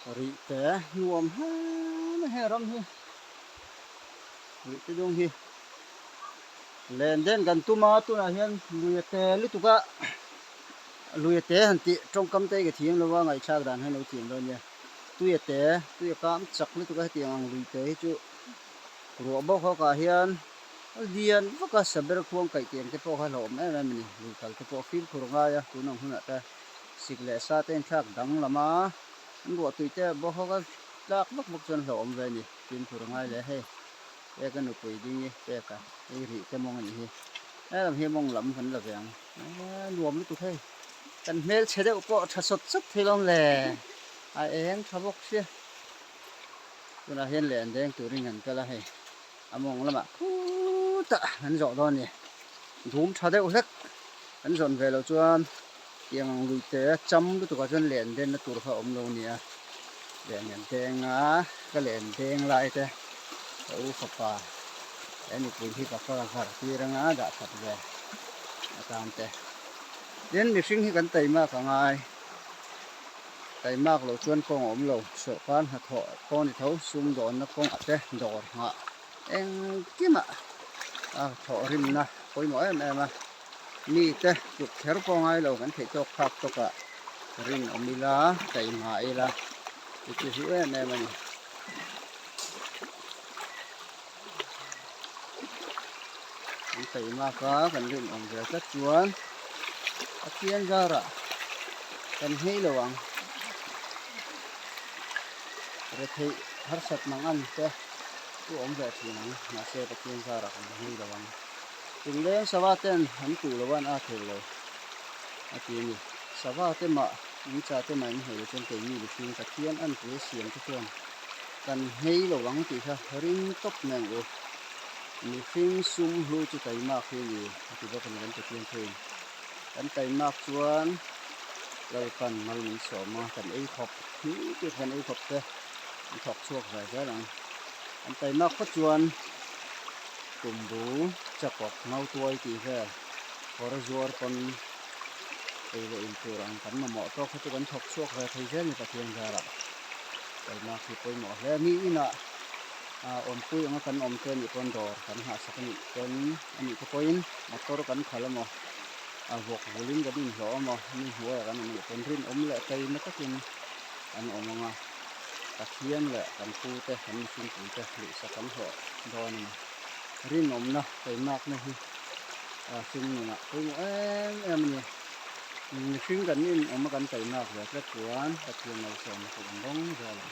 Rih te nuam hle mai heng ram hi rih te dung hi len den kan tum a tunah hian lui a te lutuk a lui a te han tih tawngkam te hi ka thiam lo a ngaihthlak dan hian lo thiam dawn nia tui a te tui a kam chak lutuk a hetiang ang lui te hi chu ruah bawk hawk ah hian a lian vak a saber khuang kaih tiang te pawh kha hlauhawm em em a ni lui kal te pawh fimkhur a ngai a tun ang hunah te. Sik leh sa te inthlak danglam a, an ruahtui te bawk hawk a tlak vak vak chuan hlauhawm ve a ni. Fimkhur a ngai leh hei, pek a nupui ding i pek a, hei rih te mawng a nih hi. Helam hi mawng lam kan la ve ang, eee nuam lutuk hei. Kan hmelchhe deuh pawh tha sawt sawt thei lawm le, a eng tha bawk sia. Tunah hian leh an deng turin kan kal a hei, a mawng lamah khutah kan zawh dawn a ni. Dum tha deuh hlek kan zawn ve loh chuan. Tiang ang lui te cham lutuk ah chuan len den na tur kha a awm lo nia len an deng a ka len deng lai te ka u fapa he nupui hi ka ka var tir anga dah that ve atan te tin mihring hi kan taimak a ngai taimak loh chuan kawng a awm lo sawrkar hnathawh pawh a ni tho sumdawnna kawngah te dawr nghah engkimah a thawhrimna pawimawh em em a. Mite tluk kher pawh ngai lo kan theih tawk phak tawkah rinawm ila taima ila chu chu hlu em em a ni. Kan taimak a kan rinawm ve tlat chuan Pathian zarah kan nghei lo ang. Retheih harsat mang an te chu awm ve thin ang mahse Pathian zarah kan nghei lo ang. Chungleng sava ten an tuh lo a an a thei lo a ti a ni. Sava te mah nungcha te mah in hei lo chuan keini mihring Pathian an pui a siam te chuan kan nghei lo ang tih kha ring tawp mai ang u. Mihring sum hlu chu taimak hi a ni a ti bawk a ni kan Pathian thuin. Kan taimak chuan Lalpan mal min sawm a, kan ei khawp hi tih kan ei khawp te an thawk chhuak ve zel ang. An taimak phawt chuan Tumbu chakawk ngautuai tih vel kawr zuar pawn ei leh in tur ang kan mamawh tawk kha chu kan thawk chhuak ve thei zel ni Pathian zarah taimak hi pawimawh hle. Mi inah awmpui anga kan awm te anih pawn dawr kan nghahsak anih pawn anih te pawhin motor kan khalh emaw a vawk vulin kan inhlawh emaw mi hnuaiah kan awm anih pawn rinawm leh taima takin an awm ang a. Pathian leh kan pute, kan mihringpuite luhsak an hlawh dawn a ni. Rinawmna, teimakna hi hring nunah pawimawh em em a ni. Mihring kan inawm a kan teimak ve tlat chuan Pathian malsawmna chu kan dawng zel ang.